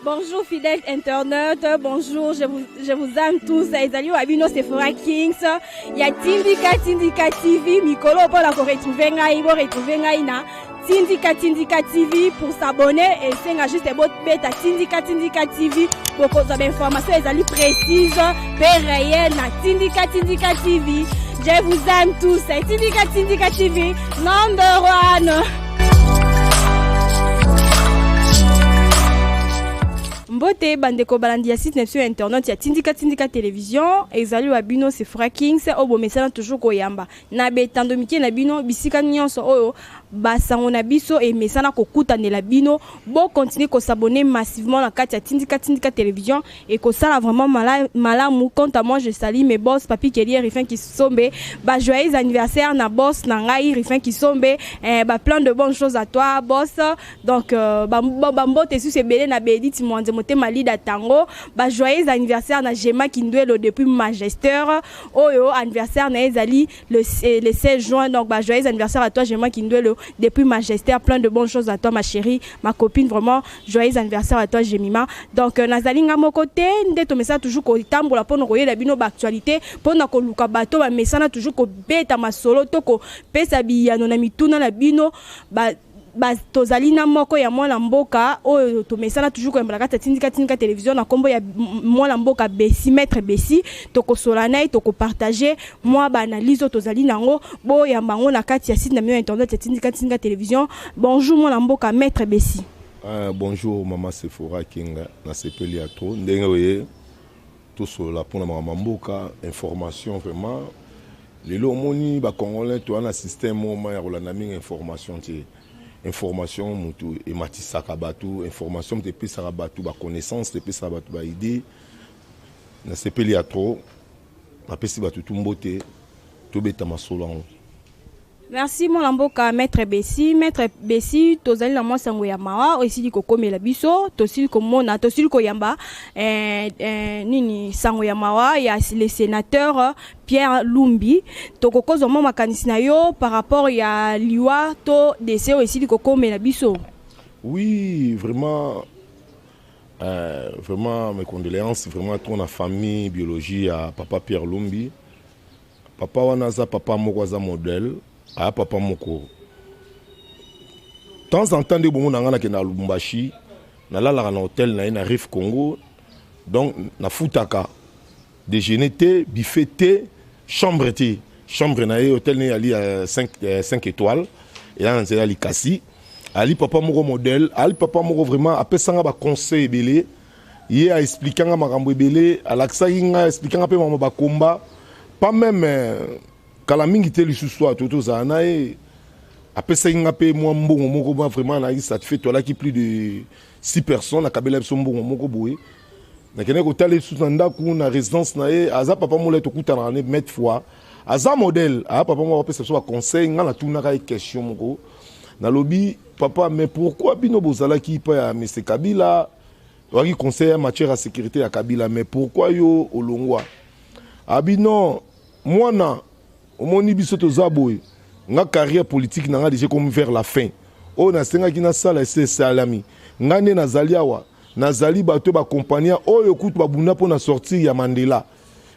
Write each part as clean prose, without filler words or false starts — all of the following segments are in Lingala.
Bonjour fidèles internautes, bonjour, je vous aime tous. Ezali wa bino Sephora Kings ya Tindika Tindika TV. Mikolo mpona koretrouver ngai, boretrouver ngai na Tindika Tindika TV. Pour s'abonner, esenga juste bobeta Tindika Tindika TV, bokozwa bainformation ezali précise mpe réel na Tindika Tindika TV. Je vous aime tous. Tindika Tindika TV number one. Mbote bandeko balandi ya site na biso ya internet ya Tindika Tindika Télévision. Ezali wa bino Sephora Kings oyo bomesana toujours koyamba na betando mike na bino bisika nyonso oyo basango na biso emesana kokutanela bino. Bocontinuer kos'abonner massivement na kati ya Tindika Tindika Télévision, ekosala vraiment malamu. Quant à moi, je salue mes boss Papi Keli, Rifin Kisombe. Ba joyeux anniversaire na boss na ngai Rifin Kisombe, ba plein de bonnes choses à toi, boss. Donc bambote susu ebele na Bedit Mwanze Motema Lida Tango. Ba joyeux anniversaire na Gema Kindwelo depuis Majesteur, oyo anniversaire na ezali le 16 juin. Donc bah, joyeux anniversaire à toi, Gema Kindwelo depuis Majesteur, plein de bonnes choses à toi, ma chérie, ma copine. Vraiment, joyeux anniversaire à toi, Jemima. Donc nazali nga moko te. Nde tomesana toujours kotambola mpona koyela bino baactualité, mpona koluka bato bamesana toujours kobeta masolo to kopesa biyano na mituna na bino. Ba, tozali na moko ya mwana mboka oyo tomesana toujours koyamba na kati ya Tindika Tindika Télévision na nkombo ya mwana mboka Besi, maître Besi. Tokosola na ye, tokopartager mwa baanalyse oyo tozali nango. Boyamba yango na kati ya site na bino ya internet ya Tindika Tindika Télévision. Bonjour mwana mboka maître Besi. Bonjour mama Sephora Kinga, nasepeli ya trop ndenge oye tosolola mpona makambo ya mboka, information. Vraiment lelo omoni bacongolais toza na système moko ya kolanda mingi information te. Information motu ematisaka bato, information moto epesaka bato baconnaissance, epesaka bato baidée. Nasepeli ya trop, napesi bato tu mbote, tobeta masolo yango. Merci mwana mboka maître Besi. Maître Besi, tozali na mwa sango ya mawa oyo esili kokomela biso. Tosili komona, tosili koyamba nini, sango ya mawa ya le sénateur Pierre Lumbi. Tokokozwa mwa makanisi na yo par rapport ya liwa to décès oyo esili kokomela biso. Oui, vraiment, vraiment mes condoléances vraiment trop na famille biologie ya papa Pierre Lumbi. Papa wana aza papa moko aza modèle, aya papa moko. Temps en temps nde bongo na ngai nakende na Lubumbashi, nalalaka na hotel na ye na Rive Congo. Donc nafutaka déjeuner te, buffet te, chambre te. Chambre na ye, hotel na ye ali ya 5 étoiles, eza na nzela ya Likasi. Ali papa moko modèle, ali papa moko vraiment apesanga baconseil ebele. Ye aexpliquanga makambo ebele, alakisaki ngai, aexpliquanga mpe makambo bakomba pas même kala mingi te. Lisusu ato tozala na ye, apesaki nga mpe mwa mbongo moko mwa vraiment nayaki satisfait. Toalaki plus de 6 personnes, akabela biso mbongo moko boye. Nakendaki kotala lisusu na ndako, na résidence na ye. Aza papa molai, tokutanaka ne maintes fois. Aza modèle, aya papa moko apesa biso baconseil. Nga natunaka ye question moko, nalobi: "Papa, mais pourquoi bino bozalaki mpa ya monsieur Kabila, oyaki conseil ya matière ya sécurité ya Kabila, mais pourquoi yo olongwa?" Abi: "Non mwana, omoni biso toza boye, nga carrière politique na nga déjà comme vers la fin. Oyo nasengaki nasala ese esalami. Nga nde nazali awa, nazali bato bakompagnie oyo kutu babunda mpo na sortir ya Mandela.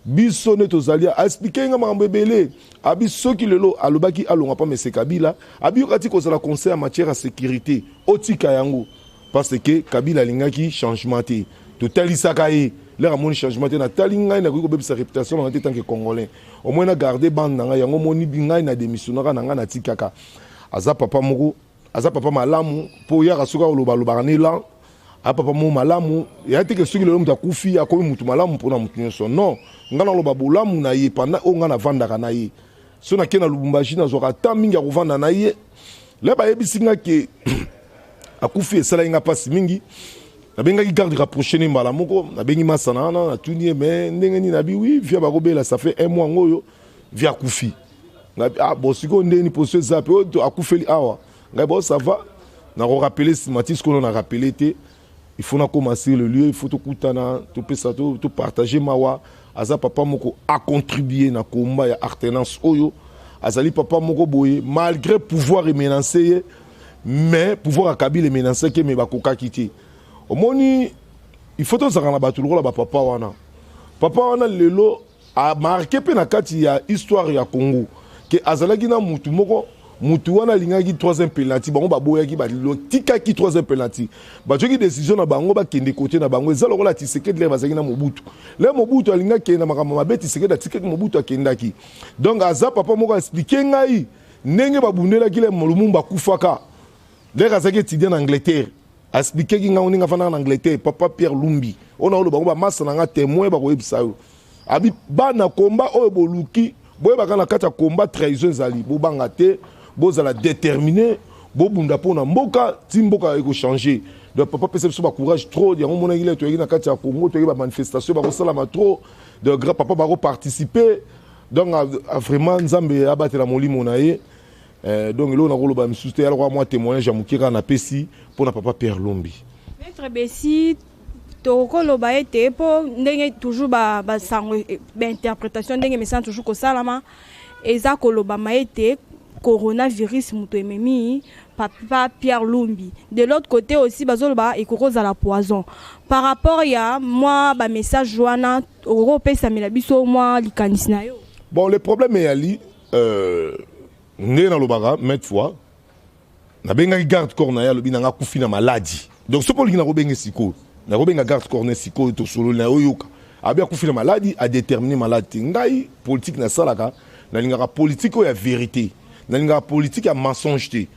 Biso nde tozali." Aexpliquer nga makambo ebele. Abi soki lelo alobaki alongwa mpa mese Kabila, abi yoka ti kozala conseil ya matière ya sécurité, otika yango parce que Kabila alingaki changement te. Totalisaka ye lere, amoni changement te. Natali ngai nakoki kobebisa réputation na ngai te tant que Congolais. Au moins na garde bande na ngai yango. Omoni ngai na démissionnaka na ngai, natikaka." Aza papa moko, aza papa malamu mpo yaka soki aloba, alobaka na elan. Aza papa moko malamu. Eya te ke soki lelo moto akufi, akomi motu malamu mpona motu nyonso. Non, ngai naloba bolamu na ye pendant oyo ngai navandaka na ye. So nakei na Lubumbashi, nazwaka temps mingi ya kovanda na ye. Le bayebisi nga ke akufi, esalaki nga mpasi mingi. Nabengaki garde rapproché ne mbala moko, nabengi masana wana, natuni ye: "Mais ndenge nini?" Nabi: "Oui, vieux bakobela, ça fait un mois ngo oyo vieux akufi." Ngabi: "Ah bon, sikoyo ndeni poso eza mpe oyo akufeli awa?" Ngai: "Bon, ça va, nakorappeler nsima." Ti sikoyo na rappeler te. Il faut nakoma sur le lieu, il faut tokutana, topesa, topartager mawa. Aza papa moko acontribuer na komba ya alternance oyo. Azali papa moko boye, malgré pouvoir emenacer ye, mais pouvoir ya Kabila emenaceki, mais bakokaki te. Omoni. Il faut tozalaka na bato lokola bapapa wana. Papa wana lelo amarquer mpe na kati ya histoire ya Congo ke azalaki na mutu moko. Mutu wana alingaki troisième penalty, bango baboyaki, batikaki troisième penalty, bazwaki décision na bango, bakende kote na bango. Eza lokola Tshisekedi, l'heure bazalaki na Mobutu, l'heure Mobutu alingaki kende na makambo mabe, Tshisekedi atikaki Mobutu, akendaki. Donc aza papa moko aexpliquer ngai ndenge babundelaki le Lumumba akufaka, l'heure azalaki étudiant na Angleterre. Aexpliqueki ngai ndenge afandaka na Angleterre. Papa Pierre Lumbi oyo na oloba, bango bamasa na nga témoin, bakoyebisa yo. Abi bana komba oyo boluki, boyebaka na kati ya komba trahison ezali. Bobanga te, bozala déterminé, bobunda mpo na mboka ti mboka ekochanger. Donc papa pesa biso bacourage trop. Yango monaki le toyaki na kati ya Congo, toyaki bamanifestation bakosalama trop de grand papa bakoparticiper. Donc vraiment, Nzambe abatela molimo na ye. Donc eloko nakoloba misusu te, yaloko mwa témoignage ya moke kaka napesi mpo na papa Pierre Lumbi. Maître Bessi, tokoloba ete mpo ndenge toujours basango, bainterprétation ndenge mesana toujours kosalama, eza kolobama ete coronavirus moto ememi papa Pierre Lumbi. De l'autre côté aussi, bazoloba ekoki kozala poison. Par rapport ya mwa bamessage wana, okoki kopesamela biso mwa likanisi na yo? Bon, le problème eyali ndenge nalobaka maintes fois, nabengaki garde corps na ye, alobi nanga akufi na maladi. Donc soki olingi, nakobenga sikoyo, nakobenga garde corps ne sikoyo, tosololi na ye, oyoka. Abi akufi na maladi, adéterminer maladi te. Ngai politique nasalaka, nalingaka politique oyo ya vérité, nalingaka politique ya mensonge te.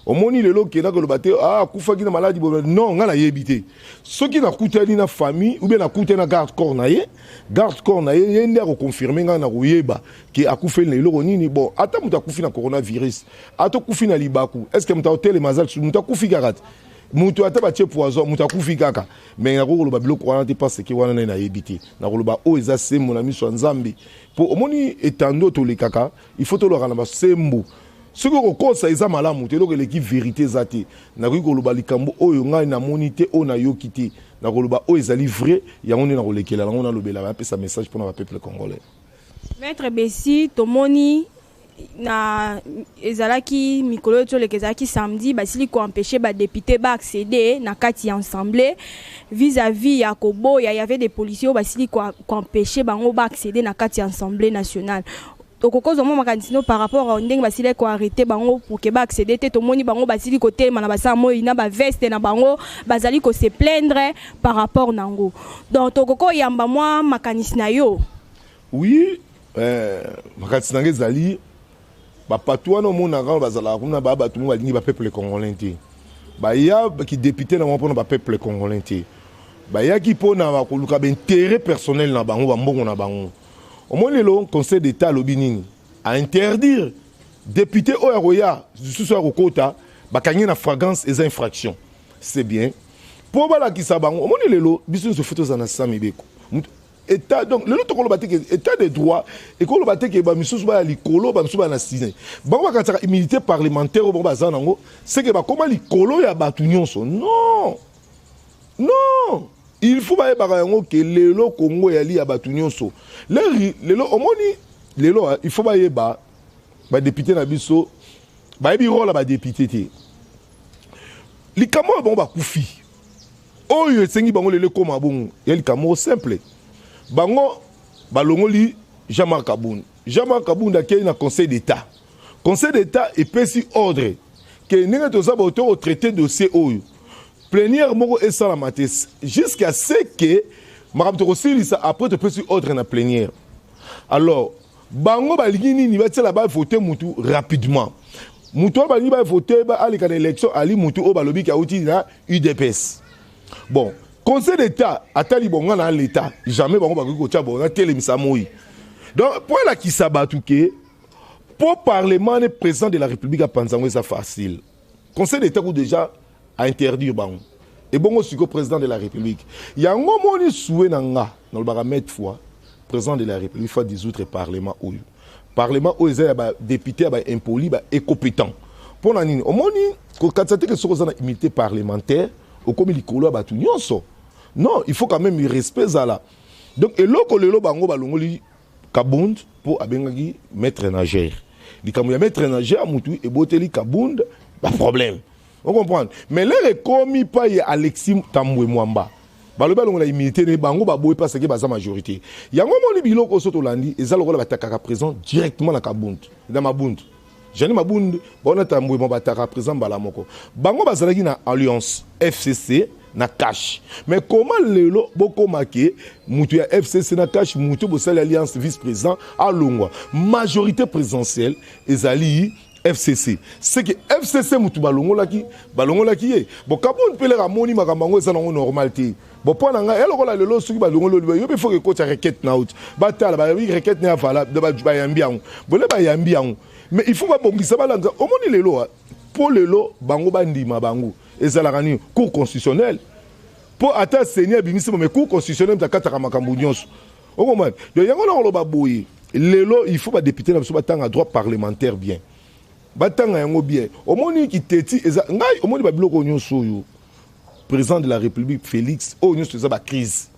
Omoni lelo okenda koloba te: "Ah, akufaki na maladi." Non, ngai nayebi te. Soki nakutani na famille ou bien nakutani na garde corps na ye, garde corps na ye, ye nde akoconfirmer, ngai na koyeba ke akufeli na eloko nini. Bon, ata moto akufi na coronavirus, ata akufi na libaku, est ce que moto akotelema? Aza lisusu moto akufi kaka te. Moto ata batie poison, moto akufi kaka. Mais nakoki koloba biloko wana te parce que wana nai nayebi te. Nakoloba oyo eza sembo na miso ya Nzambe, mpo omoni etando tolekaka, il faut tolobaka na basembo. Soki okokosa, eza malamu te. Eloko eleki vérité eza te. Nakoki koloba likambo oyo ngai namoni te, oyo nayoki te. Nakoloba oyo ezali vrai, yango nde nakolekela yango, nalobela, bapesa message mpona bapeuple congolais. Maître Bessi, tomoni na ezalaki mikolo oyo toleka, ezalaki samedi, basili koempêcher badéputé baaccéder na kati ya assemblée vis-à-vis ya koboya. Y avait des policiers oyo basili koempêcher bango baaccéder na kati ya Assemblée nationale. Tokokozwa mwa makanisi no par rapport ndenge basili koarrêter bango pour ke baaccéder te? Tomoni bango basili kotelema na basala moi na baveste na bango, bazali kose plaindre par rapport nango. Donc tokoki koyamba mwa makanisi na yo? Oui, makanisi na ngai ezali bapato wana omonaka bazalaka kuna, baya bato mo balingi bapeuple congolais te. Bayaki député na bango mpona bapeuple congolais te, bayaki mpona koluka baintérêt personnel na bango, bambongo na bango. Omoni lelo Conseil d'État alobi nini? Ainterdire député oyo akoya lisusu ya kokota, bakangi na flagrance, eza infraction. C'est bien mpo balakisa bango. Omoni lelo biso nyonso faut tozala na sa mibeko état. Donc lelo tokoloba te ke état de droit ekoloba te ke bamisusu baya likolo, bamisusu baya na sine. Bango bakanisaka immunité parlementaire oyo bango baza nango, seke bakóma likolo ya bato nyonso. Non, non, il faut bayebaka yango ke lelo Kongo eyali ya bato nyonso. Lelo omoni lelo, il faut bayeba badéputé na biso bayebi rôle ya badéputé te. Likambo oyo bango bakufi, oyo esengi bango lelo ekóma bongo, ya likambo moko simple. Bango balongoli Jean-Marc Kabund. Jean-Marc Kabund akei na Conseil d'État. Conseil d'État epesi ordre ke ndenge toza boye, tokotraiter dossier oyo, plénière moko esalama te jusqu'à ce que makambo tokosilisa. Après topesi ordre na plénière. Alors bango balingi nini? Batiela bavote mutu rapidement. Mutu oyo balingi bavote aleka na élection, ali mutu oyo balobiki auti na UDPS. Bon, Conseil d'État atali bonga na l'état, jamais bango bakoki kotia bongo natelemisa moi. Donc mpo elakisa bato ke mpo parlement ne président de la République apanza yango, eza facile. Conseil d'État ku déjà ainterdire bango, ebongo sikoyo président de la République. Yango moni souhait na nga, nalobaka maintes fois, président de la République faut dissoudre parlement oyo. Parlement oyo eza ya badéputé ya baimpoli, baincompétent. Mpo na nini? Omoni kokatisa te ke soki oza na immunité parlementaire, okomi likolo ya bato nyonso. Non, il faut quand même respect ezala. Donc eloko lelo bango balongoli Kabund mpo abengaki maître nageur. Likambo ya maître nageur, mutu eboteli Kabund baproblème, ocomprendre? Mais l'heure ekomi pai ya Alexis Tambwe Mwamba, Balobi alongola immunité ne bango baboyi parce que baza majorité. Yango moni biloko so tolandi eza lokola batakaka président directement na Kabund, na Mabund. Jeanine Mabund baona Tambwe mo bataka président mbala moko. Bango bazalaki na alliance FCC na CACH. Mais comment lelo bokoma ke mutu ya FCC na CACH, mutu bosali alliance vice-président alongwa? Majorité présidentielle ezali FCC. C'est que FCC mutu balongolaki, balongolaki ye. Bon, Kabund mpe leka amoni makambo yango eza nango normal te. Bon, mpo na ngai elokola lelo soki balongoli yo mpe faut ekota requête na out. Batala bayebi requête na ya valable, bayambi yango. Bole bayambi yango. Mais il faut babongisa balanda. Omoni lelo mpo lelo bango bandima bango. Ezalaka nini? Cour constitutionnelle. Mpo ata CENI abimisi, mais Cour constitutionnelle mutu akataka makambo nyonso. Okomona. Donc yango na koloba boye. Lelo il faut badéputé na biso batanga droit parlementaire bien. Batanga yango bien. Omoni kiteti eza ngai omoni babiloko nyonso oyo président de la République Félix oyo nyonso eza bacrise,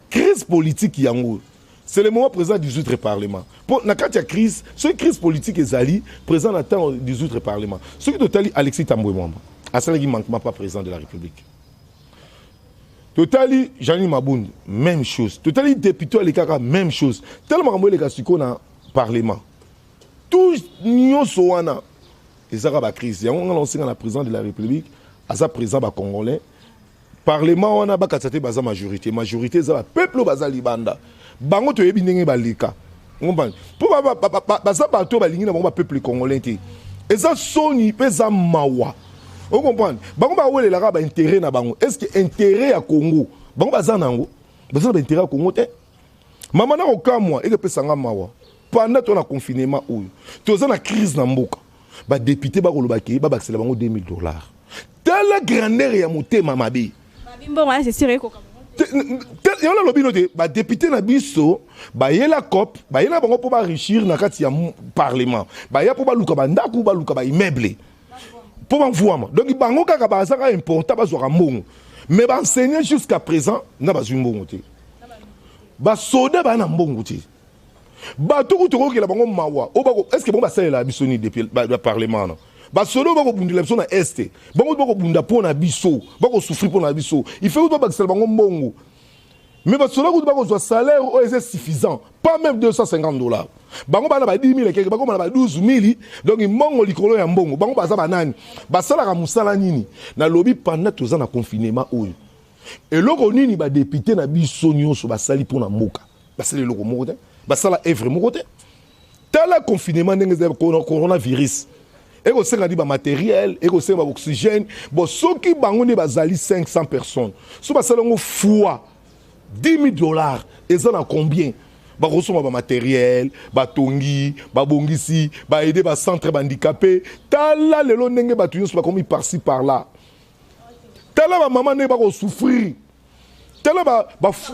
crise politique. Yango c'est le moment président dissoudre parlement, mpo na kati ya crise, soki crise politique ezali, président na ntango dissoudre parlement. Soki totali Alexis Tambwe Mwamba asalaki manquement pas président de la République, totali Jeanine Mabund, même chose, totali député alekaka, même chose. Tala makambo eleka sikoyo na parlement, tout nyonso wana ezaka bacrise. Yango nga na osenga na président de la République, aza président bacongolais, parlement wana bakatisa te. Baza majorité, majorité eza bapeuple oyo baza libanda. Bango toyebi ndenge baleka, ngompani mpo baza bato oyo balingi na bango bapeuple congolais te. Eza soni mpe eza mawa, ocomprendre? Bango bawelelaka baintérêt na bango. Est ce que intérêt ya Congo bango baza nango? Baza na baintérêt ya Congo te. Mama na kokamwa, ekepesanga mawa, pendant to na confinement oyo toza na crise na mboka, badéputé bakoloba ke babakisela bango 2000 dollars. Tala grandeur ya motema mabe. Mbongo wana, c'est sûr, ekoka. Yango nalobi no te. Badéputé na biso bayela coop, bayela bango mpo baenrichir na kati ya parlement, baya mpo baluka bandako, baluka baimmeuble mpo bamvwama. Donc bango kaka bazaka important, bazwaka mbongo. Mais baenseignant jusqu'à présent na bazwi mbongo te, basoda baya na mbongo te. Bato kutu tokokela bango mawa. Est ce que bango basalela biso nini depuis baparlement na? Basoda oyo bakobundela biso na Est, bango bakobunda mpo na biso, bakosouffrir mpo na biso, il faut kutu babakisela bango mbongo. Mais basoda kutu bakozwa salaire oyo eza suffisant, pas même 250 dollars. Bango bana ba 10 000 ekeke, bakoma na ba 12 000. Donc mbongo likolo ya mbongo. Bango baza banani? Basalaka mosala nini? Nalobi pendant toza na confinement oyo, eloko nini badéputé na biso nyonso basali mpo na mboka? Basali eloko moko te, basala œuvre moko te. Tala confinement ndenge eza, coronavirus ekosenga ndi bamatériel, ekosenga baoxygène. Bon, soki bango nde bazali 500 personnes, so basala yango fois 10 000 dollars, eza na combien? Bakosomba bamatériel, batongi, babongisi, baaider bacentre bahandicapé. Tala lelo ndenge bato nyonso bakomi par-ci par-là. Tala bamama ndenge bakosouffrir, tala.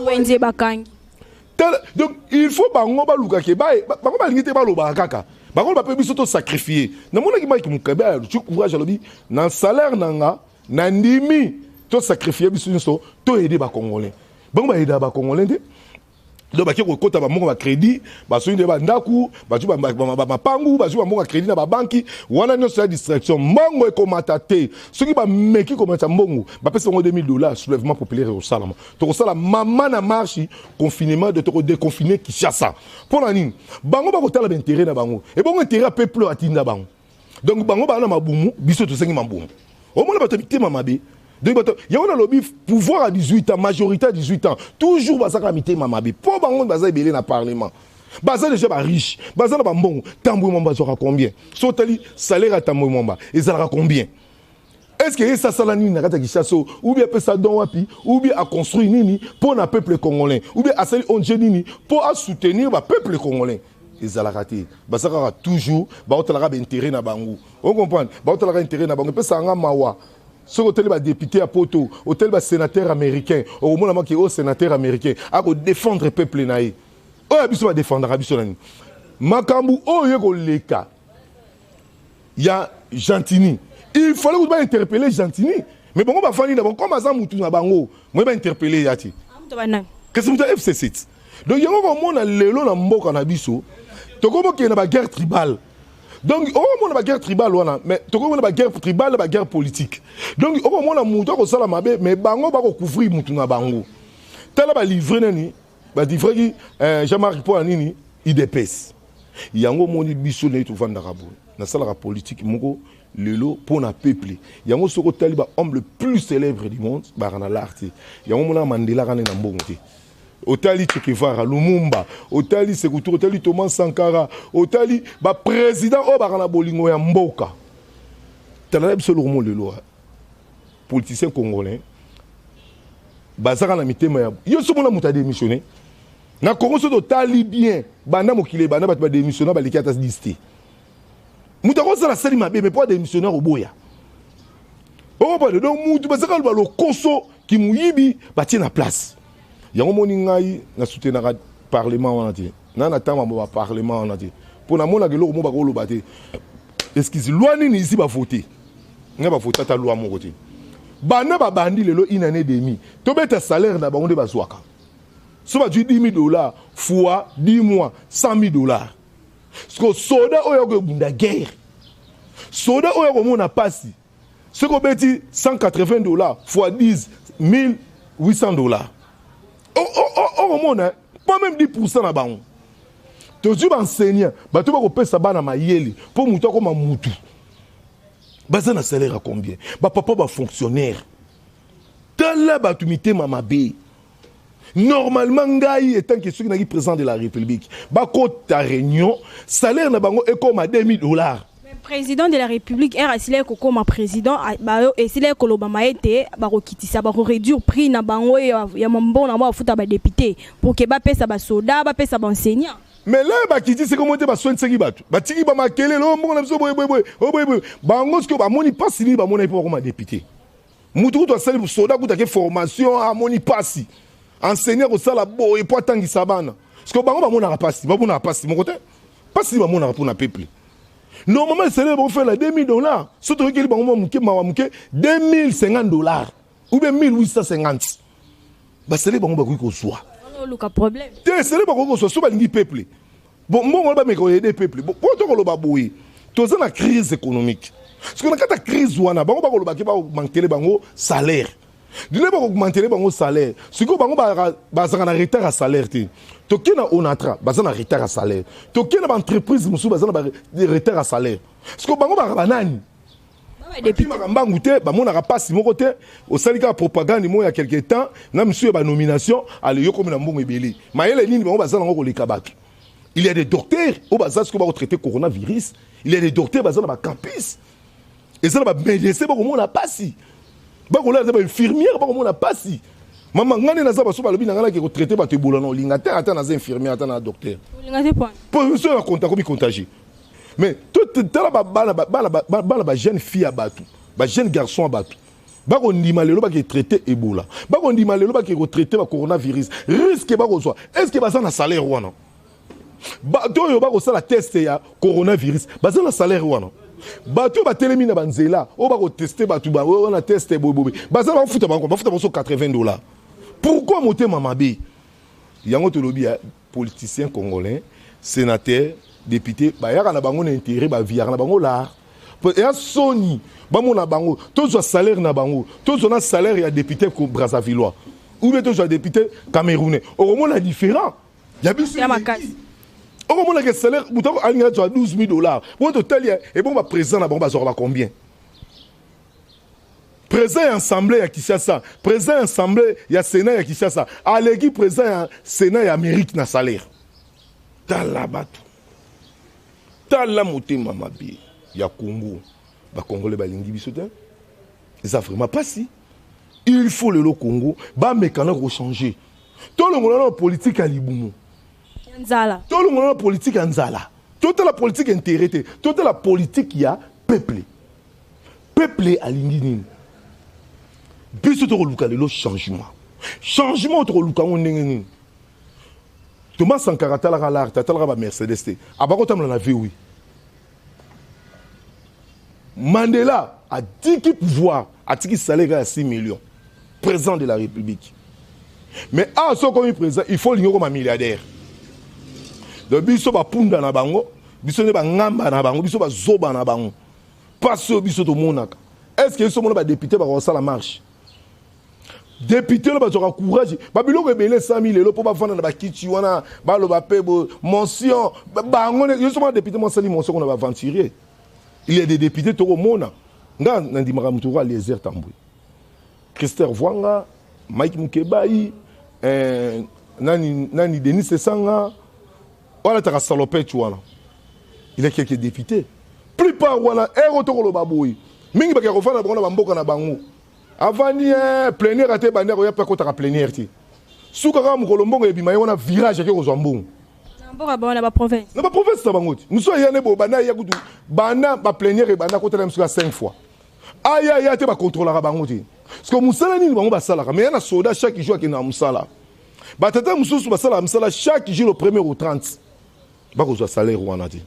Wenze bakangi. Donc il faut bango balukake, bango balingi te, balobaka kaka bango bape biso tosacrifie. Namonaki Mike Mokabe azwi courage, alobi na salaire na nga na ndimi tosacrifie biso nyonso, toaider bacongolais. Bango baaidaka bacongolais te. Donc bake kokota bambongo bacrédit, bazwi nde bandako, bazwi bamapangu, bazwi bambongo ya crédit na babanki. Wana nyonso ya distraction. Mbongo ekomata te. Soki bameki komata mbongo, bapesi bango 2000 dollars, soulèvement populaire ekosalama. Tokosala mama na marche confinement de tokodéconfine Kinshasa. Mpo na nini? Bango bakotala baintérêt na bango, ebongo intérêt ya peuple atinda bango. Donc bango baa na mabumu, biso tosengi mabumu. Omona bato mitema mabe. Donc bato yango nalobi, pouvoir à 18 ans, majorité à 18 ans, toujours bazaka mitema mabe, mpo bango baza ebele na parlement, baza déjà bariche, baza na bambongo. Tambwe Mwamba azwaka combien? So otali salaire ya Tambwe Mwamba ezalaka combien? Est ce que ye sasala nini na kati ya Kinshasa? Ou bien apesa don wapi? Ou bien aconstruire nini mpo na peuple congolais? Ou bien asali ONG nini mpo asoutenir bapeuple congolais? Ezalaka te. Baza kaka toujours baotalaka baintérêt na bango, ocomprendre? Baotalaka intérêt na bango. Epesaka nga mawa. Soki otali badéputé ya Poto, otali basénateur américain, okomona maki oyo sénateur américain akodéfendre peuple na ye. Oyo ya biso badéfendaka biso na nini? Makambo oyo ekoleka ya Gentini, il fallait kutu bainterpeller Gentini, mais bango bafandi na bango comme aza mutu na bango, moye bainterpeller ya te. Kasi mutu ya FCC. Donc yango komona lelo na mboka na biso tokomokende na baguerre tribale. Donc okomona baguerre tribale wana, mais tokomona baguerre tribale, baguerre politique. Donc okomona mutu akosala mabe, mais bango bakocouvrir mutu na bango. Tala balivre nani, balivraki Jean-Marc mpo ya nini? UDPS. Yango omoni biso ndenge tovandaka boye, nasalaka politique moko lelo mpo na peuple. Yango soki otali bahomme le plus célèbre du monde baka na l'art te. Yango omonaka Mandela kaka nde na mbongo te. Otali Che Guevara, Lumumba, otali Sékou Touré, otali Thomas Sankara, otali baprésident oyo baka na bolingo ya mboka. Tala na biso eloko mo lelo, politicien congolais bazaka na mitema ya yo. So mona moto adémissionné na Congo, so totali bien, banda mokili ebanda, bato badémissionné baleki ata 10 te. Moto akosala sali mabe, mais mpo adémissionnaire oboya okopade. Donc mutu bazaka loba lokoso kimuyibi batie na place. Yango moni ngai nasoutenaka parlement wana te, na ntango baparlement wana te, mpo namonaka eloko mo bakoloba te. Excuse, loi nini isi bavote? Ngai bavote ata loi moko te. Banda babandi lelo, une année demi, tobeta salaire na bango nde bazwaka. So bazwi 10 000 $ fois 10 mois, 100 000 $. Siko soda oyo akobunda guerre, soda oyo akomona pasi, soki obeti 180 $ fois 10, 1800 $, okomona pas même 10 % na bango. Tozwi baenseignant, bato bakopesa bana mayele mpo motu akoma mutu, baza na salaire ya combien? Bapapa bafonctionnaire, tala bato mitema mabe. Normalement ngai étant que soki naki président de la République, bakota réunion, salaire na bango ekoma 2000 $. Président de la République ere asila ekokóma président, esila ekolobama ete bakokitisa, bakoréduire prix na bango ya mambongo na bango bafuta badéputé, pour ke bapesa basoda, bapesa baenseignant. Mais là bakiti seko mo te, baswenisaki bato, batiki bamakelele oyo mbongo na biso boyeboyeboye, oyo boyeboye. Bango sikoyo bamoni mpasi nini bamoni mpo bakoma député? Mutu kutu asali, soda kutu ake formation, amoni mpasi, enseignant kosala boye mpo atangisa bana. Sikoyo bango bamonaka mpasi, bamonaka mpasi moko te. Mpasi nini bamonaka mpona peuple? Normalement esele bakofela 2000 $. So toyokeli bango mwa moke, mawa moke, 2050 $ ou bien 1850, basele bango bakoki kozwa. Oluka problème. Te, esele bakoki kozwa so balingi peuple. Bon, mbongo wana bameka koaider peuple. Bon, po tokoloba boye, toza na crise économique. Soki na kati ya crise wana, bango bakolobaki baaugmentele bango salaire dile, bakoaugmentele bango salaire. Sikoyo bango bazalaka na retard ya salaire te. Toke na Onatra, baza na retard ya salaire. Toke na baentreprise mosusu, baza na retard ya salaire. Sikoyo bango baka banani? Bakimaka mbangu te, bamonaka mpasi moko te. Osali kaka propagande moko ya quelque temps na misusu ya banomination, ale yo komi na mbongo ebele. Mayele nini bango baza nango koleka bato? Il y a des docteurs oyo baza sikoyo bakotraite coronavirus. Il y a des docteurs baza na bacampus, eza na bamédecin bakomona mpasi, bakolala te, bainfirmière bakomona mpasi. Mama, ngai nde naza baso balobi na ngai nake kotraite bato Ebola na olinga te, ata naza infirmière, ata na docteur. Olinga te point. Po so na contact komi contagie. Mais tala bana, bajeune fille ya bato, bajeune garçon ya bato, bakondima lelo bake traite Ebola, bakondima lelo bake kotraite bacoronavirus, risque bakozwa. Est ce que baza na salaire wana? Bato oyo bakosala test ya coronavirus baza na salaire wana? Bato oyo batelemi na banzela oyo bakoteste bato wana, test boyeboye, baza bafuta bango, bafuta bango so 80 $. Pourquoi motema mabe? Yango tolobi ya politicien congolais, sénateur, député, bayaka na bango na intérêt, baviaka na bango lar. Eya soni bamona bango. Tozwa salaire na bango, tozwa na salaire ya député brazzavillois ou bien tozwa député camerounais, okomona différent ya biso. Ya makasi. Okomona ke salaire moto alingi azwa 12 000 $. Bongo totali ebongo baprésident na bango bazwaka ba combien? Président ya assemblée ya Kinshasa, président ya assemblée ya sénat ya Kinshasa aleki président ya sénat ya Amérique na salaire. Tala bato, tala motema mabe ya Congo. Bacongolais balingi biso te, eza vraiment pasi. Il faut lelo Congo bamekana kochanger. Tolongola na politique ya libumu. Ya nzala. Tolongola na politique ya nzala, totala politique intérêt te, totala politique ya peuple. Peuple alingi nini? Biso tokoluka lelo changement. Changement tokoluka yango ndenge nini? Thomas Sankara atalaka l'art, atalaka bamercedes te, abakotambola na V8. Mandela atiki pouvoir, atiki salaire ya 6 millions, président de la République. Mais awa soki okomi président, il faut olingi okoma milliardaire. Donc biso bapunda na bango, biso nde bangamba na bango, biso bazoba na bango. Mpasi oyo biso tomonaka, est ce que biso mona badéputé bakosala marche? Député oyo bazwaka courage, babiloko ebele esami lelo mpo bavanda na bakiti wana, baloba mpe motion bango. Yo soma député mo asali motion kona baaventurier. Il y a des députés tokomona, nga nandimaka moto oyo Eliezer Tambwe, Christer Voanga, Mike Mukebai, nani, nani, Denis Esanga oyo alataka salopette wana. Il y a quelques députés, plupart wana ero tokoloba boye mingi bakeka kofanda bango na bamboka na bango. Avandi plénière ate ebandi, akoya mpe akotaka plénière te. Suka kaka mokolo mbongo ebima, ye wana virage ake kozwa mbongo. Na mboka bango, na baprovince. Na baprovince na bango ti mosu aya ne boye, banda aya kutu, banda baplénière ebanda, akotala mosuku ya 5 fois, aya aya te, bakontrolaka bango te. Parce que mosala nini bango basalaka? Mais ya na soda, chaque jour akende na mosala. Batata mosusu basalaka mosala chaque jour, le premier au 30 bakozwa salaire wana te.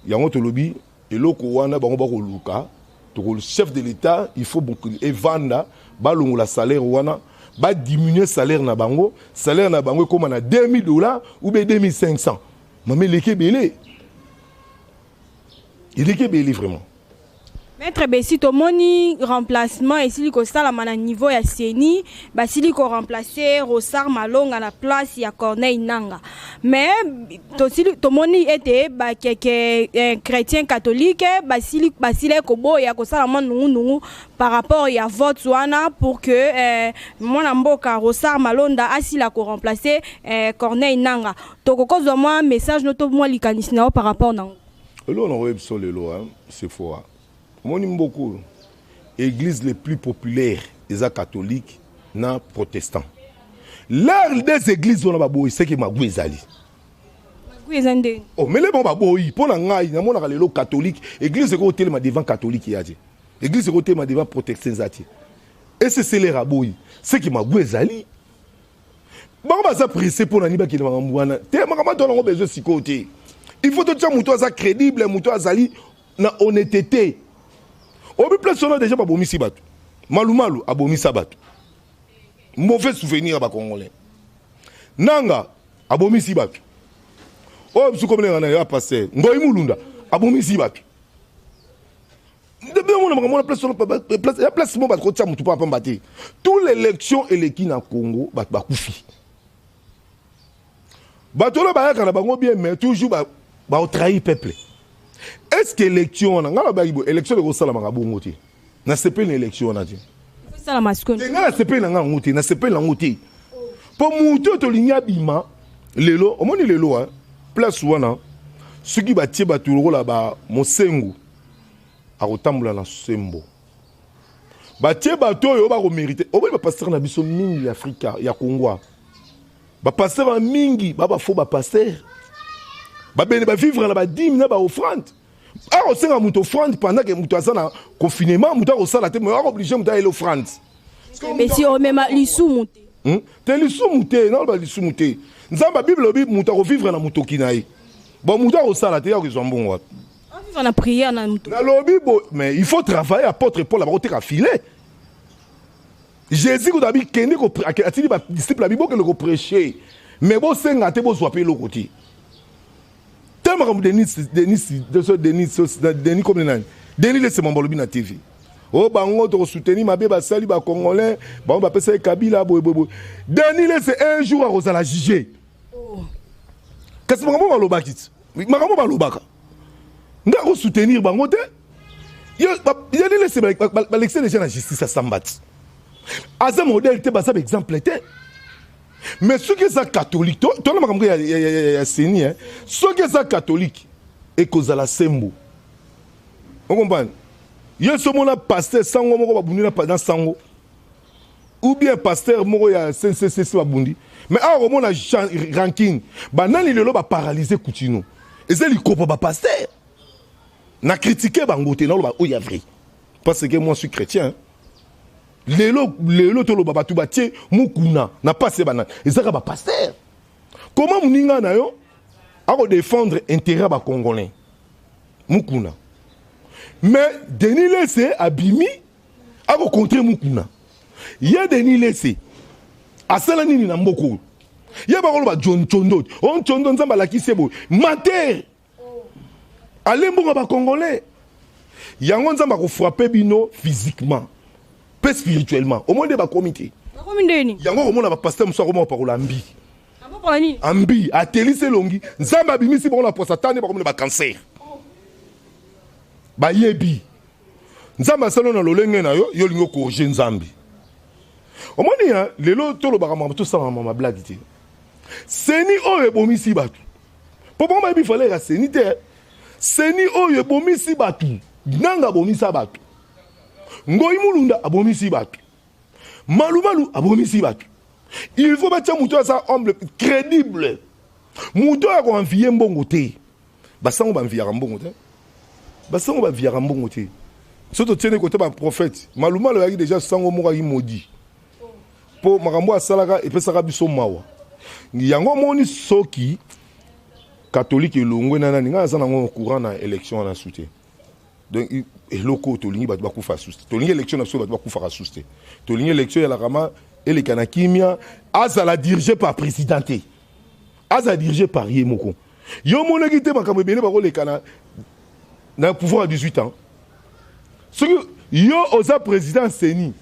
Yango tolobi eloko wana bango bakoluka toko chef de l'État, il faut evanda, balongola salaire wana, badiminue salaire na bango. Salaire na bango ekóma na 2000 $ ou bien 2500. Mama, eleki ebele, eleki ebele vraiment. Maître Besi, tomoni remplacement esili kosalama na niveau ya CENI. Basili koremplace Rosar Malonga na place ya Corneille Nanga. Mais tosili tomoni ete bakeke chrétien catholique basili basili koboya kosala mwa nungunungu par rapport ya vote wana pour que mwana mboka Rosar Malonda asila koremplace Corneille Nanga. Tokokozwa mwa message no to mwa likanisi na yo par rapport nango? Eloko na koyebi biso lelo, Sephora, omoni mboka oyo, église les plus populaires eza catholique na protestant. L'heure des églises wana baboyi, seke magu ezali. Magu eza ndeni? Oh, mele bango baboyi. Mpo na ngai, namonaka lelo catholique, église ekotelema devant catholique ya te, église ekotelema devant protestant eza te. Eseselera aboyi, seke magu ezali. Bango baza pressé mpo na nini? Bakende makambo wana te, makambo ato nango besoin sikoyo te. Il faut totia moto aza crédible, moto azali na honnêteté. Obi place wana déjà babomisi bato, Malumalu abomisa bato, mauvais souvenir ya bacongolais. Nanga abomisi bato oyo biso komelenga na ya pasteur Ngoi Mulunda abomisi bato. Mona makambo wana, place wana ya place mo bato kotia motu mpo apamba te. Tout l'élection eleki na Congo, bato bakufi. Bato wana bayaka na bango bien, mais toujours baotrahir peuple. Est ce que élection wana, ngai nalobaki boye, élection ekosalamaka bongo te. Nasepeli na élection wana te. Esalama sikoyo? Te, ngai nasepeli na ngai yango te, nasepeli nango te, mpo motu oyo tolingi abima lelo, omoni lelo place wana, soki batie bato lokola bamosengo, akotambola na sembo. Batie bato oyo bakomérite. Omoni bapasteur na biso mingi ya Afrika, ya Congo, bapasteur wana mingi bafaux bapasteur, babene bavivre na badîme na baoffrande. Akosenga moto offrande pendant ke moto aza na confinement, moto akosala te, akooblige moto ayela offrande. Besi omema lisumu te. Te, lisumu te, naloba lisumu te. Nzambe, Bible elobi moto akovivre na motoki na ye. Bon, moto akosala te, akozwa mbongo wapi? Ovivre na prière na moto. Nalobi bo, mais il faut travailler. Apôtre Paul abakoteka filet. Jésus kuta abi kende, atindi badisciple, abi bokende koprêcher, mais bosenga te, bozwa mpe eloko te. Te, makambo Denis, Denis, Denis, Denis comme nani, Denis Lessie balobi na TV oyo, bango tokosoutenir mabe basali bacongolais, bango bapesa ye Kabila boye boye boye. Denis Lessie un jour akozala juge. Kasi makambo balobaki ti, makambo balobaka, nga akosoutenir bango te. Denis Lessie balekisi déjà na justice, asamba ti aza modèle te, baza baexemple te. Mais soki eza catholique, tona makambo ya CENI, soki eza catholique ekozala sembo. Okomprendre ye so omona pasteur sango moko babundi na sango, ou bien pasteur moko ya CCCC babundi. Mais awa komona ranking banani lelo baparalyse Kutino, eza likopo bapasteur. Na critique bango te, naloba oyo ya vrai, parce que moi suis chrétien. Lelo lelo toloba bato batie mokuna na pasi ya banani, ezaka bapasteur. Comment moninga na yo akodéfendre intérêt ya bacongolais, Mukuna, mais Denis Lessie abimi akocontre Mukuna? Ye Denis Lessie asala nini na mboka oyo? Ye bakoloba John Chondo, o Chondo, Nzambe alakisi ye boye, mater ale mbongo bacongolais. Yango Nzambe akofrappe bino physiquement mpe spirituellement. Omoi nde bakomi te. Akomi ndeni? Yango okomona bapasteur mosusu akoma kopakola ambi. Akopakola nini? Ambi, atelisi elongi, Nzambe abimisi bango na posa tande bakomi na bacancer. Bayebi. Nzambe asali na lolenge na yo, yo olingi okorige Nzambe. Omoni ya lelo tolobaka makambo tosalaka mama blague te. Seni oyo ebomisi bato. Po bango bayebi valeur ya seni te. Seni oyo ebomisi bato. Nanga abomisa bato. Ngoi Mulunda abomisi bato. Malumalu abomisi bato. Il faut batia moto aza humble, crédible. Moto oyo akoenvie mbongo te. Basango banviaka mbongo te. Basango banviaka mbongo te. Soki totieni kote ba prophète, Malumalu ayaki déjà sango moko ayaki maudit. Po makambo asalaka epesaka biso mawa. Yango omoni soki catholique elongwe na nani, ngai naza nango courant na élection wana su te. Donc eloko oyo tolingi bato bakufa susu te, tolingi élection na biso bato bakufaka susu te, tolingi élection ezalaka ma eleka na kimia, azala dirigé par président te, azala dirigé par ye moko. Yo omonaki te makambo ebele bakoleka na pouvoir ya 18 ans. Soki yo oza président CENI,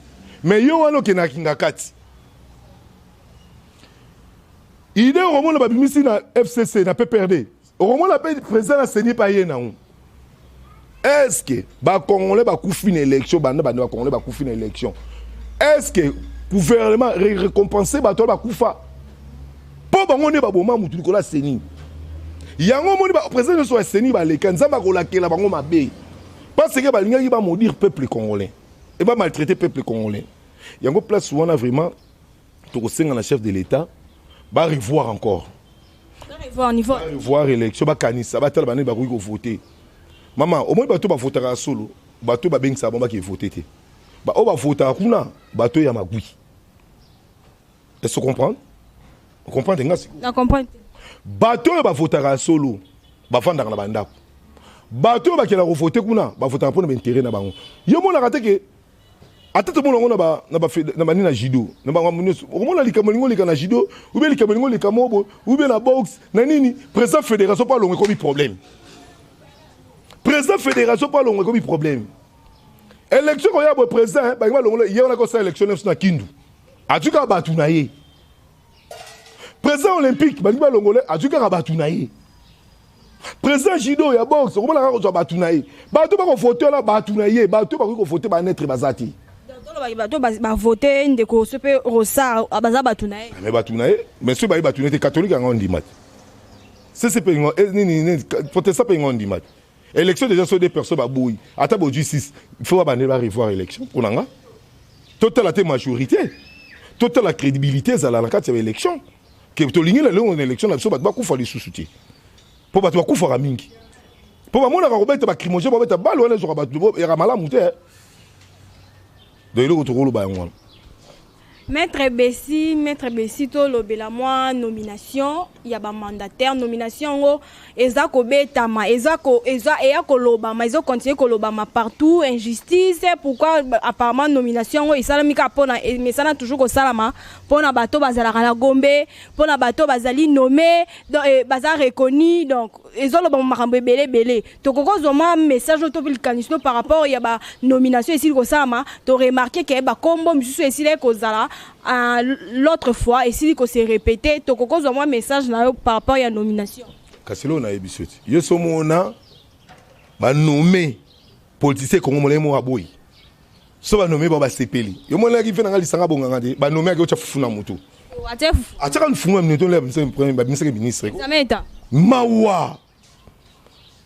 mais yo wana okendaka Kingakati. Idée okomona babimisi na FCC na PPRD, okomona mpe président na CENI pa ye nango. Est-ce que ba Congolais bakufi na élection, banda banda ba Congolais bakufi na élection, est-ce que gouvernement récompenser bato bakufa po bango nde baboma mutu likolo ya CENI? Yango omoni ba président nyonso ya CENI baleka, Nzambe akolakela bango mabe parce que balingaki ba maudire peuple congolais et ba maltraiter peuple congolais. Yango place wana vraiment tokosenga na chef de l'État ba revoir encore. Ba revoir niveau. Ba revoir élection, bakanisa, batala banani bakoki kovoter. Mama, omoni bato bavotaka ya solo, bato babengisaka bango bake voter te. Ba oyo bavotaka kuna, bato ya magui. Est-ce que comprendre? Comprendre nga sikoyo? Na comprendre. Bato oyo bavotaka ya solo, bavandaka na bandako. Bato oyo bakendaka kovoter kuna, bavotaka mpona ba intérêt na bango. Yo monaka te ke ata tomona yango na banini na judo, na bango nyonso. Okomona likambo elingi oleka na judo, ou bien likambo elingi oleka mobo, ou bien na boxe, na nini, président fédération mpo alongo ekomi problème. Président fédération mpo alongo ekomi problème. Élection koya boye président, bangi balongola ye wana kosala élection nyonso na Kindu. Azwi kaka bato na ye. Président olympique balingi balongola, azwi kaka bato na ye. Président judo ya boxe okomona kaka kozwa bato na ye. Bato bakovote wana bato na ye, bato bakoki kovote banetre baza te. Bato bavote ndeko so mpe Rosar baza bato na ye. Mais bato na ye, mais soki baye bato na ye te, catholique yango ondima te. CCP yango, nini, nini, protestant mpe yango ondima te. Élection déjà so deux personnes baboyi, ata bozwi 6, il faut babandela ba revoir élection mpona nga. Totala te majorité, totala crédibilité ezala na kati ya baélection. Ke tolingi na lelo na élection na biso bato bakufa lisusu te. Po bato bakufaka mingi. Po bamonaka kobeta bacrimogène, babeta bale wana ezwaka bato yaka malamu te. Donc eloko tokoloba yango wana. Maître Bessi, Maître Bessi tolobela mwa nomination ya ba mandataire, nomination yango eza kobetama, eza ko, eza eya kolobama, eza continuer kolobama partout, injustice. Pourquoi apparemment nomination yango esalami kaka mpona, mesana toujours kosalama mpona bato bazalaka na Gombe, mpona bato bazali nommé, donc baza reconnu, donc ezolobama makambo ebele ebele. Tokoki kozwa mwa message oyo to likanisi no par rapport ya ba nomination esili kosalama. To remarquer ke bakombo misusu esili kozala l'autre fois esili kose répéter. Tokoki kozwa mwa message na yo par rapport ya nomination. Kasi lelo nayebi so te, yo so mona banome politicien Congo molai moko aboyi so banome bao basepeli. Yo monaki mpe nanga lisanga bonganga te, banome aki otya fufu na motu. Atie fufu. Atiaka fufu na motu, babimisaki ministre. Examen mawa.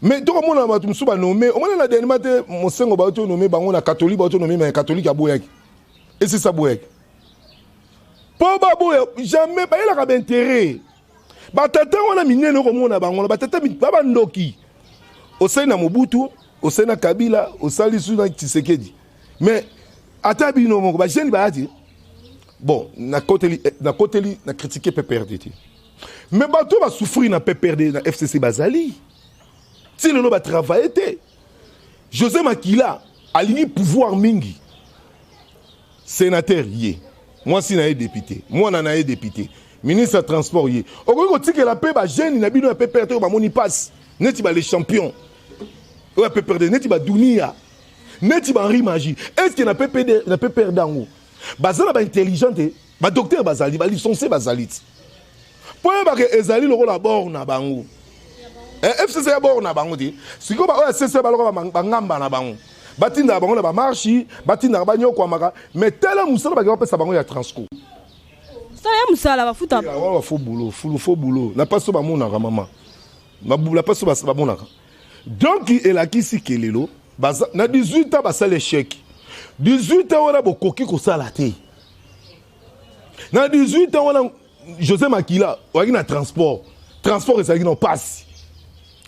Mais tokomona bato mosusu banome, omona na dernièrement te Mosengo bauti onome bango na catholique, bauti onome, mais catholique aboyaki, esisa aboyaki mpo baboya jamais bayelaka baintérêt. Batata wana minene okomona bango na batata ba bandoki. Osali na Mobutu, osali na Kabila, osali su na Tshisekedi, mais ata bino moko bajeune baya te. Bon, nakoteli na critique PPRD te, mais bato basouffrir na PPRD na FCC bazali ti lelo batravaille te. José Makila alingi pouvoir mingi, sénateur ye, mwasi na ye député, mwana na ye député, ministre ya transport ye. Okoki kotikela mpe bajeune na bino ya PPRD oyo bamoni mpasi neti bale champion oyo ya PPRD, neti badunia, neti bahenri Magie. Est ce que na PPD, na PPRD yango baza na baintelligent te? Badocteur bazali, balicencie bazali ti. Mpo oyebaka ezali lokola bord na bango. FCC ya bord na bango te. Sikoyo baoyo ya CC baloka bangamba na bango. Batindaka bango na bamarche, batindaka banyokwamaka, mais tala mosala bakei bapesa bango ya Transco. Mosala ya mosala bafuta. Awa faux boulot, fulu faux boulot. Na paso bamonaka mama. La paso bamonaka. Donc elakisi ke lelo na 18 ans basala échec. 18 ans wana bokoki kosala te. Na 18 ans wana José Makila oyaki na transport. Transport ezalaki na pasi.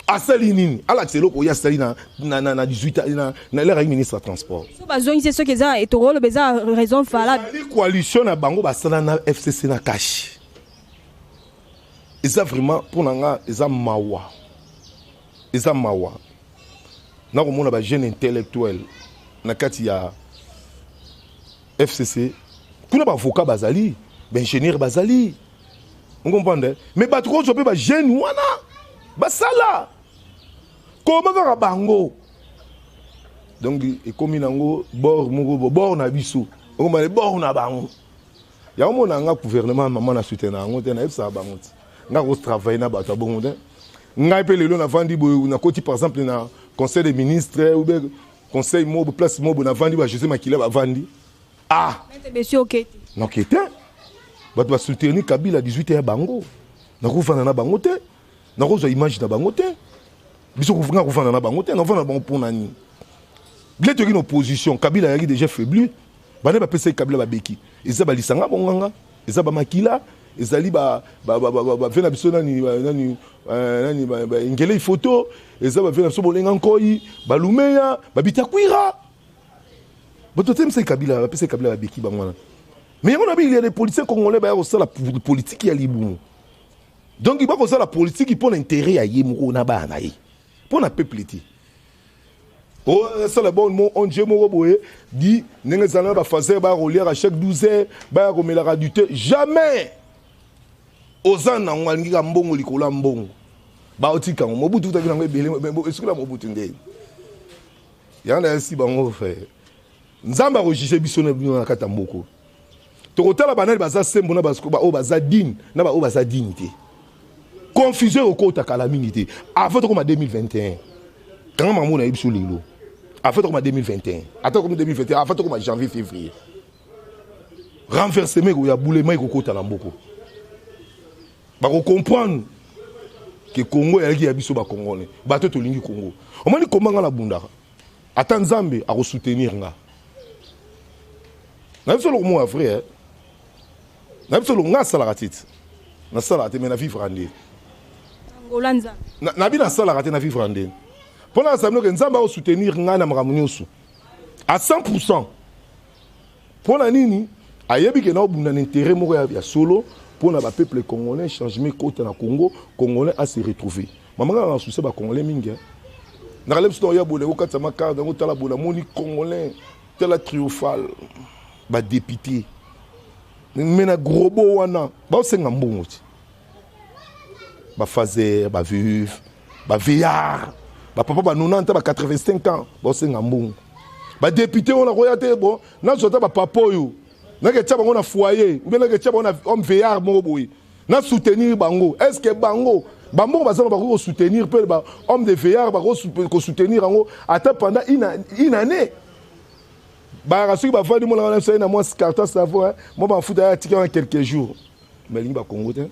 Asali nini? Alakisa eloko oyo asali na 18 ans na l'heure ayaki ministre ya transport. So bazongisi soki eza etokoloba eza raison valable. Ezali coalition na bango basala na FCC na cash. Eza vraiment pour nanga eza mawa. Eza mawa. Na komona ba jeune intellectuel na kati ya FCC kuna ba avocat bazali, ba ingénieur bazali. On comprend mais bato kozwa mpe ba jeune wana basala koma kaka bango. Donc ekomi nango bord moko bord na biso. Okomana bord na bango. Yango mona nga gouvernement maman na soutien na yango te na yebisaka bango te. Nga ko travailler na bato ya bongo te. Ngai mpe lelo navandi boye nakoti par exemple na conseil des ministres ou bien conseil mobo place mobo navandi ba José Makila bavandi. Ah! Noke te. Bato ba soutenir Kabila 18 ya bango. Nakofanda na bango te. Nakozwa image na bango te. Biso nga kofanda na bango te, nafanda na bango mpona nini? Bile toyaki na opposition, Kabila ayaki déjà faibli. Bana bapesaki Kabila babeki. Eza balisanga bonganga, eza bamakila, ezali ba ve na biso nani nani nani ngele photo, eza ba ve na biso bolenga nkoi, balumeya, babitakwira. Bato temisaki Kabila, bapesaki Kabila babeki bango wana. Mais yango na bi il y a des politiciens congolais baya kosala politique ya libumu. Donc bakosala politique mpo na intérêt ya ye moko na bana na ye. Mpo na peuple te. Oh, sala bon mo ONG moko boye di ndenge ezala na bafaser baya koliaka chaque 12 heures baya komelaka du thé jamais oza nango alingi ka mbongo likolo ya mbongo baotika yango Mobutu utaki nango ebele esuki na Mobutu nde yango nayesi bango frère Nzambe akojuge biso na bino na kati ya mboko. Tokotala banani baza sembo na baoyo baza digne na baoyo baza digne te. Confusion ekokota kala mingi te. Avant tokoma 2021. Kanga makambo na biso lelo. Avant tokoma 2021. Ata komi 2021, avant tokoma janvier février. Renversement ya boulema ekokota na mboko. Bako comprendre que Congo eyaki ya biso ba Congolais. Bato tolingi Congo. Omoni komba nga na bundaka. Ata Nzambe ako soutenir nga. Na biso loko moko vrai eh. Na biso loko nga asalaka te. Nasalaka te mais na vivre nde. Angola Nzambe. Na bi nasalaka te na vivre nde. Pona asabino ke Nzambe ako soutenir nga na makambo nyonso. À 100%. Pona nini ayebi ke na obunda na intérêt moko ya solo pona ba peuple congolais changement ekota na Congo, congolais a se retrouver. Mama nga na souci ba congolais mingi. Nakale biso ya boye okatisa makar yango tala boye namoni congolais tala triomphal ba député mais na gros bo wana baosenga mbongo ti ba fazer ba veuve ba veillard ba papa ba 90 ba 85 ans baosenga mbongo ba député wana koya te bon nazwa ata ba papa oyo naketia bango na foyer ou bien naketia bango na homme veillard moko boye na soutenir bango. Est-ce que bango bambongo baza bakoki kosoutenir mpe ba homme de veillard bakoki kosoutenir yango ata pendant une année? Bayaka soki bavandi mona wana biso na mwa carton savon mwa bafuta ya tika wana quelques jours mais alingi bakongo te.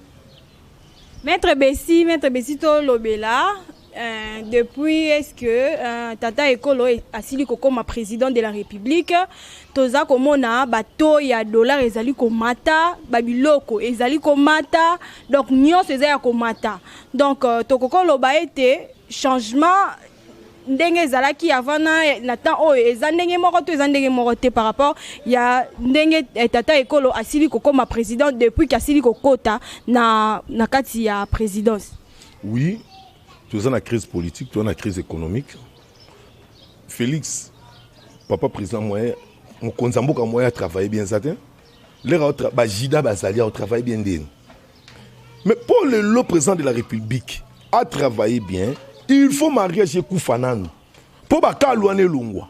Maître Bessi tolobela depuis est-ce que Tata Ekolo asili kokoma président de la République, toza komona bato ya dollar ezali komata, babiloko ezali komata, donc nyonso eza ya komata. Donc tokoko loba ete changement ndenge ezalaki avant na temps oyo eza ndenge moko to eza ndenge moko te par rapport ya ndenge Tata Ekolo asili kokoma président depuis qu'asili kokota na kati ya présidence. Oui, toza na crise politique, toza na crise économique. Félix, papa président moyen, mokonzi ya mboka moyen a travaillé bien ça te. L'air ba jida bazali a travaillé bien ndeni. Mais pour le président de la République a travaillé bien, il faut mariage ekufa nanu. Po ba kalwa ne longwa.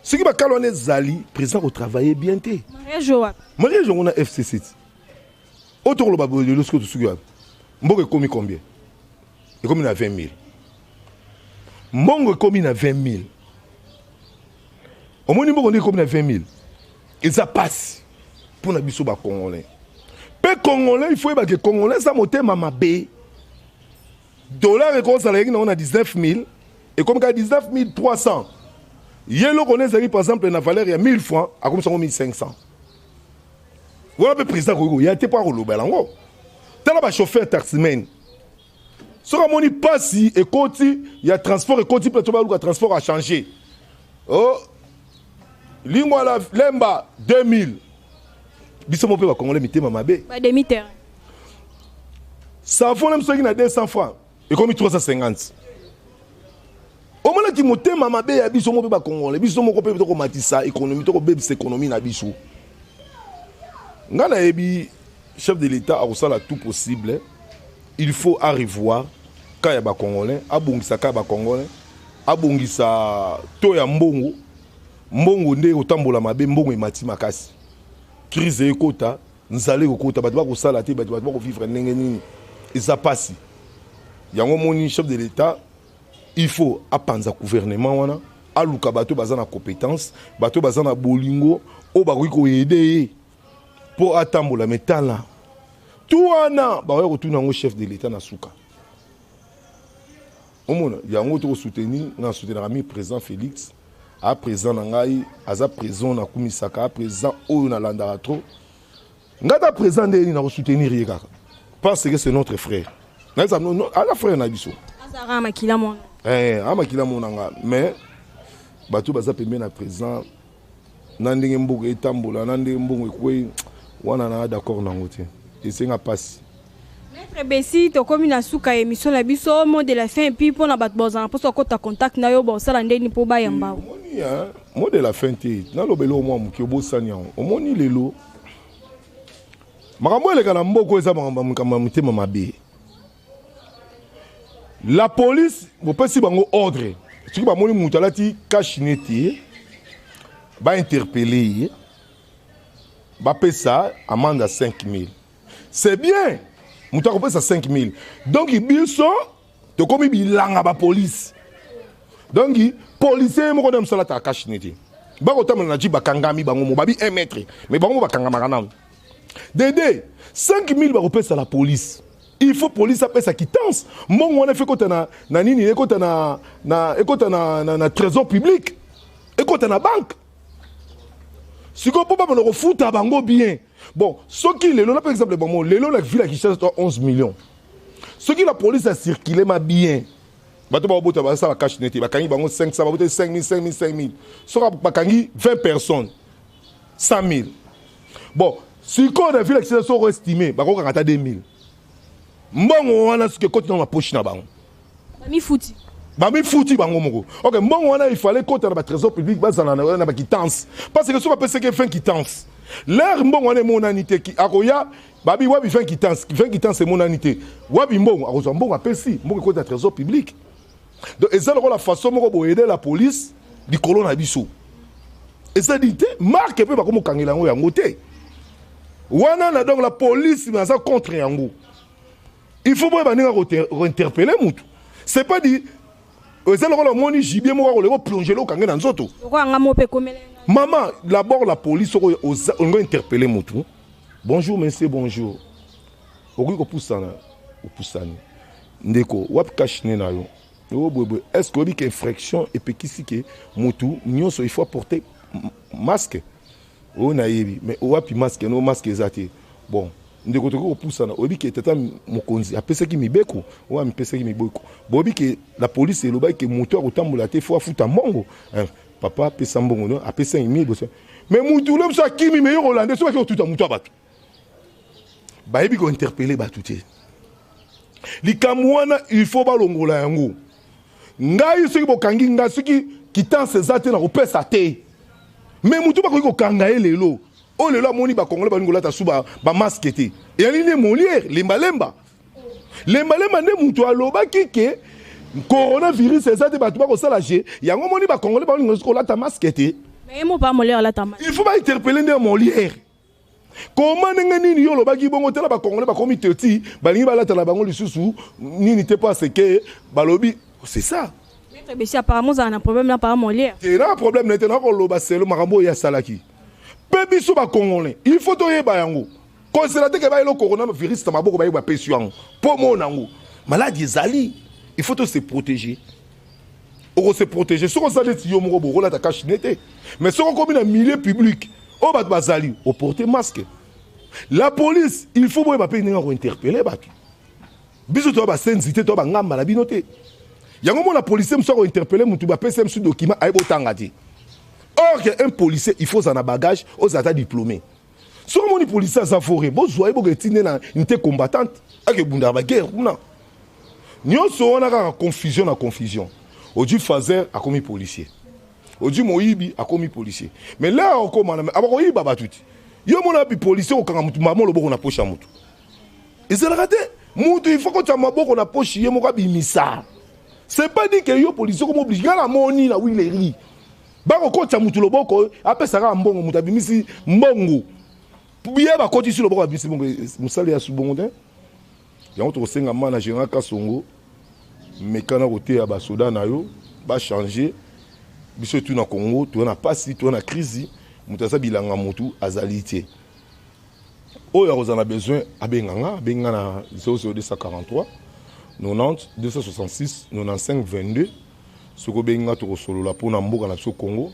Soki bakalo wana ezali, président kotravaille bien te. Mariage wapi? Mariage yango na FCC ti. Oyo tokoloba boye lelo, soki tosuki wapi? Mboka ekomi combien? Ekomi na 20 000. Mbongo ekomi na 20 000. Omoni mbongo nde ekomi na 20 000, eza pasi mpona biso bacongolais. Mpe congolais, il faut yebake congolais eza motema mabe. Dollar ekozala yeki nango na 19 000, ekomi kaka 19 300. Ye eloko wana ezalaki par exemple na valeur ya 1000 francs, akomisa yango 1500. Wana mpe président akoki koya te mpo akolobela yango. Tala bachauffeur taximen, soki amoni mpasi ekoti ya transport, ekoti mpe to baluka transport achange. Oh, Lingwala Lemba 2000. Biso mo mpe bacongolais mitema mabe. Bademi terrain. Savon na biso soki na 200 francs, ekomi 350. Omonaki motema mabe ya biso mo mpe bacongolais. Biso moko mpe tokomatisa économie, tokobebisa économie na biso. Ngai nayebi chef de l'État akosala tout possible. Il faut arevoir ka ya bacongolais, abongisa ka ya bacongolais, abongisa to ya mbongo. Mbongo nde ekotambola mabe, mbongo emati makasi, crise ekota, nzala ekokota, bato bakosala te, bato bakovivre ndenge nini? Eza pasi. Yango moni chef de l'État, il faut apanza gouvernement wana, aluka bato baza na compétence, bato baza na bolingo oyo bakoki koaider ye mpo atambola. Me tala tu wana, bakoya kotuna yango chef de l'État na suka. Omona yango, tokosoutenir. Nga soutenaka mi président Félix, a président na ngai, aza président nakumisaka, a président oyo nalandaka trop. Ngai ta président nde nini, nakosoutenir ye kaka parce que c'est notre frère. Nayesa aza frère na biso. Azalaka makila mwana. Amakila mona nga. Mais bato baza pembeni na président, na ndenge mboka etambola, na ndenge mbongo ekwei wana, na d'accord nango te, esenga mpasi. Maître Bessi, tokomi na suka ya émission na biso. Mot de la fin, et puis mpona bato bozala mposa kokota contact na yo, bosala ndeni mpo bayamba? Omoni, mot de la fin te, nalobela mwa moke. Obosani yango. Omoni lelo makambo eleka na mboka, eza makambo ya motema mabe. La police, bopesi bango ordre, soki bamoni moto alati cache-nez te, bainterpeller ye, bapesa amende ya 5000. C'est bien, moto akopesa 5000. Donc biso tokomi bilanga bapolice. Donc policier moko nde mosala ataka cache-nez te, bakotambola na jeep, bakangami bango mo babi 1 mètre, mais bango mo bakangamaka nano. Dede 5000 bakopesa la police, il faut police apesa quittance. Mbongo wana efe ekota na nini, ekota na ekota na trésor public, ekota na banque. Sikoyo mpo babanda kofuta bango bien. Bon, soki lelo na par exemple bango lelo na ville ya Kinshasa to 11 millions, soki la police acircule ma bien, bato bakobota basala cache-nez te, bakangi bango 500, babota 5000, 5000, 5000, soki bakangi 20 personnes, 100 000. Bon, sikoyo na ville ya Kinshasa, soko estime bakokanga ata 2000, mbongo wana soki ekoti na mapoche na bango. Bamifuti. Bamifuti bango moko. Ok, mbongo wana il fallait kota na batrésor public, bazala na baquittance, parce que soki bapesaki 20 quittance, l'heure mbongo wana emonani te, akoya babi wabi 20 quittance, 20 quittance emonani te, wabi mbongo? Akozwa mbongo, apesi mbongo, ekota na trésor public. Donc eza lokola façon moko boyede la police likolo na biso. Ezali te marke mpe bakomokangela yango, yango te wana na. Donc la police naza contre yango. Il faut boyeba ndenge kointerpeller mutu. C'est pas dit eza lokola omoni gibier moko akoleka, oplonger, okange na nzoto. Lokola mo mpe ekomela. Mama, d'abord la police, soki olingo interpeller mutu: "Bonjour monsieur, bonjour." Okoki kopusana, opusani: "Ndeko, wapi cache-nez na yo?" "Oyo boyeboye." "Est ce que oyebi ke infraction epekisi ke mutu nyonso il faut porter masque?" "Oyo nayebi, mais wapi masque?" "No, masque eza te." "Bon ndeko, tokoki kopusana? Oyebi ke tata mokonzi apesaki mibeko oyo, amipesaki mibeko, boyebi ke la police elobaki ke moto akotambola te, fo afuta mbongo. Papa apesa mbongo no, apesaki mille boso. Mais mutu le biso akimi, me yo kolanda, soki otuta mutu ya bato, bayebi kointerpeller bato te. Likambo wana il faut balongola yango. Ngai soki bokangi ngai, soki quittance eza te, na kopesa te. Me mutu bakoki kokanga ye lelo oyo. Lelo amoni bakongole balingi kolata su bamasque te, eyali nde Molière lembalemba lembalemba nde mutu alobaki ke coronavirus eza te, bato bakosala je yango. Omoni bakongole balingi kolata masque te. Mais mo pa Molière alata masque. Il faut bainterpeller nde Molière. Koma ndenge nini yo olobaki bongo? Tala, bacongolais bakomi teti, balingi balatala bango lisusu nini te, parce que balobi c'est ça. Maître Bessi, apparemment ozala na problème na pa Molière. Te, na problème na te. Nakoloba selo makambo oyo asalaki. Mpe biso bacongolais, il faut toyeba yango. Kozela te ke bayelo coronavirus na maboko, bayeba bapesi yango mpo mona yango. Maladi ezali, il faut to se protéger. Okose protéger soki oza neti yo moko, bokolata cache-nez te. Mais soki okomi na milieu public oyo bato bazali, oporte masque. La police, il faut boyeba mpe ndenge akointerpeller bato. Biso toya basenzi te, toya bangamba na bino te. Yango mona policier mosu akointerpeller motu, bapesi ye mosu document, ayebi otanga te. Or que un policier, il faut ozala na bagage, ozala ata diplômé. Soki omoni policier aza fore, bozwa ye, boka etinde na unité combattante, akebundaka baguerre kuna. Nyonso wana kaka confusion na confusion. Odi fazer akomi policier, odi moyibi akomi policier. Mais lere akokoma abakoyiba bato ti yo mona bi policier kokanga motu, mama loboko na poche ya motu ezalaka te. Mutu, il faut kotia maboko na poche, ye moko abimisa. C'est pas dit que yo policier komo oblige. Nga namoni na wileri, bakokotisa mutu loboko, apesaka mbongo, mutu abimisi mbongo, ye bakotisi loboko, abimisi mbongo, mosali ya subongo te. Yango tokosenga ma na général Kasongo, mekana koteya basoda na yo bachange. Biso tu na Congo toza na pasi, toza na crise. Moto aza bilanga, motu azali te. Oyo akozala na besoin, abenga nga, abenga na 00243 90 266 95 22. Soki obengi nga, tokosolola mpona mboka na biso Congo.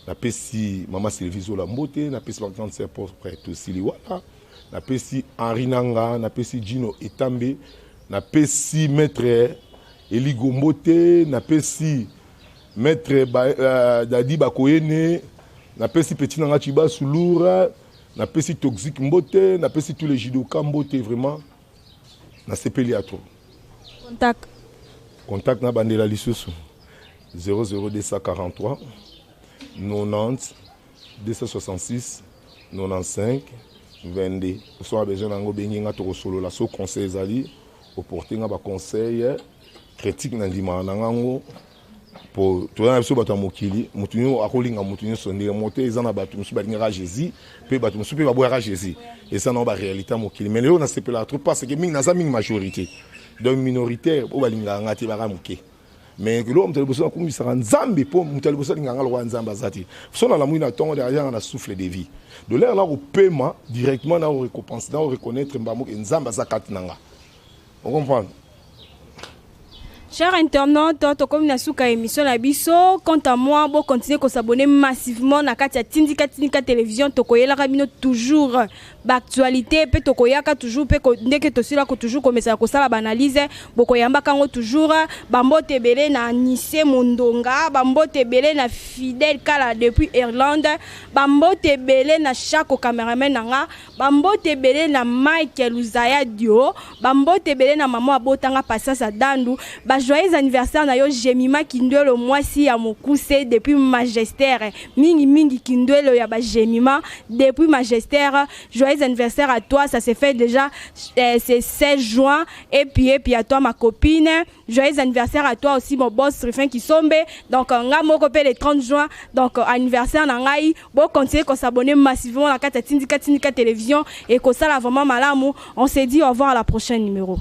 Napesi mama Sylvie Zola mbote, napesi ba grande sœur propre tosili wana, napesi Henri Nanga, napesi Gino Etambe, napesi maître Eligo mbote, napesi maître Dadi Bakoyene, napesi petit nanga Chibasu Loura, napesi Toxique mbote, napesi tous les judoka mbote. Vraiment nasepeli ya trop. Contact. Contact na bandela lisusu: 00243 90 266 95 22. So na besoin na yango, obengi nga, tokosolola. So conseil ezali, oporte nga baconseil critique na ndimaka na ngango, po toza na biso bato ya mokili. Motu nyonso akolinga motu nyonso ndenge moko te. Eza na bato mosusu balingaka Jésus, mpe bato mosusu mpe baboyaka Jésus. Eza nango baréalité ya mokili. Mais lelo nasepelaka trop, parce que mingi naza mingi majorité, donc minoritaire oyo balingaka nga te baka moke. Mais eloko moto ya liboso nakumisaka Nzambe, mpo moto ya liboso alingaka nga lokola Nzambe aza te. So nalamwi na ntongo, derrière na souffle de vie de l'air, na kopema directement, na korécompense, na koreconnaître mbamoke Nzambe aza kati na nga. Ocomprendre? Chers internautes, tokomi na suka émission na biso. Quant à moi, bo continuer ko s'abonner massivement na kati ya Tindika Tindika Télévision. Tokoyelaka bino toujours ba actualité, pe tokoyaka toujours pe ndenge tosila ko toujours komesana kosala ba analyse, bokoyambaka yango toujours. Bambote ebele na Nice Mondonga, bambote ebele na Fidèle Kala depuis Irlande, bambote ebele na Chako cameraman na nga, bambote ebele na Mike Luzaya Dio, bambote ebele na mama abotanga Patience Dandu. Ba joyeux anniversaire na yo Jemima Kindwelo, mwasi ya mokuse depuis Magistère, mingi mingi Kindwelo ya ba Jemima depuis Magistère. Joyeux anniversaire à toi, ça s'est fait déjà, c'est 16 juin. Et puis à toi ma copine, joyeux anniversaire à toi aussi, mon boss Rufin Kisombe. Donc nga moko pe le 30 juin, donc anniversaire na ngai. Bo continuer ko s'abonner massivement na kati ya Tindika Tindika Télévision et kosala vraiment malamu. On se dit au revoir à la prochaine numéro.